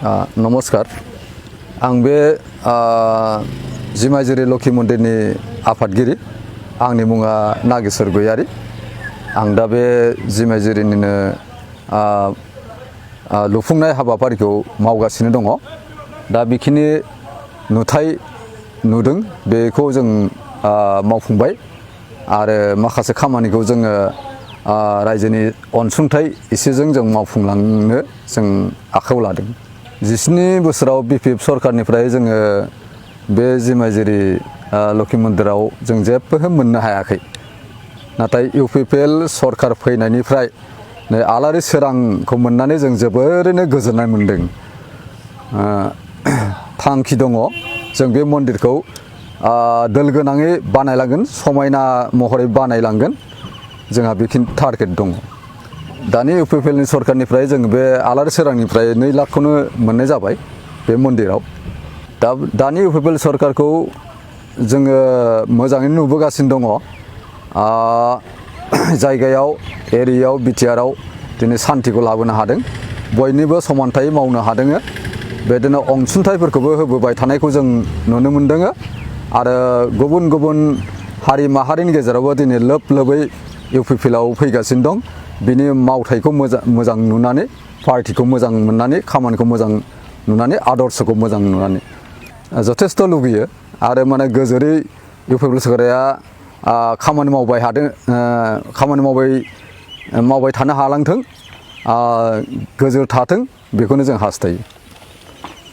नमस्कार आं बे जिमायजुरि लखि मन्दिरनि आफादगिरि आंनि मुङा नागेश्वर गयारी आं दा बे जिमायजुरिनिनो लुफुंनाय हाबाफारिखौ मावगासिनो दङ दा बेखिनि नुथाय नुदों बेखौ जों मावफुंबाय आरो माखासे खामानिखौ जोङो रायजोनि अनसुंथाइ एसेजों जों मावफुंलांनो जों आखायाव लादों 17 बोसोराव बिपिएफ सरकारनिफ्राय जोङो बे जिमायजुरि लखि मन्दिराव जों जेबो मोननो हायाखै नाथाय इउपिपिएल सरकार फैनायनिफ्राय आलारि सोरांखौ मोननानै जों जोबोरैनो गोजोननाय मोनदों थांखि दङ जों बे मन्दिरखौ दोलगोनाङै बानायलांगोन समायना महरै बानायलांगोन जोंहा बेखिनि टारगेट दङ दानि इउपिपिएलनि सरकारनिफ्राय जों बे आलारि सोरांनिफ्राय 2 लाखखौनो मोननाय जाबाय बे मन्दिराव दानि इउपिपिएल सरकारखौ जोङो मोजाङैनो नुबोगासिनो दङ जायगायाव एरियायाव बिटिआरआव दिनै सान्थिखौ लाबोनो हादों बयनिबो समानथाय मावनो हादों बेदिनो अनसुंथाइफोरखौबो होबोबाय थानायखौ जों नुनो मोनदों आरो गुबुन गुबुन हारि माहारिनि गेजेरावबो दिनै लोब लोबै इउपिपिएलआव फैगासिनो दं बिनि मावथायखौ मोजां नुनानै पार्टिखौ मोजां मोननानै खामानिखौ मोजां नुनानै आदर्शखौ मोजां नुनानै जथेस्थ लुगैयो आरो माने गोजोरै इउपिपिएल सरकारा खामानि मावबाय थानो हालांथों गोजोर थाथों बेखौनो जों हास्थायो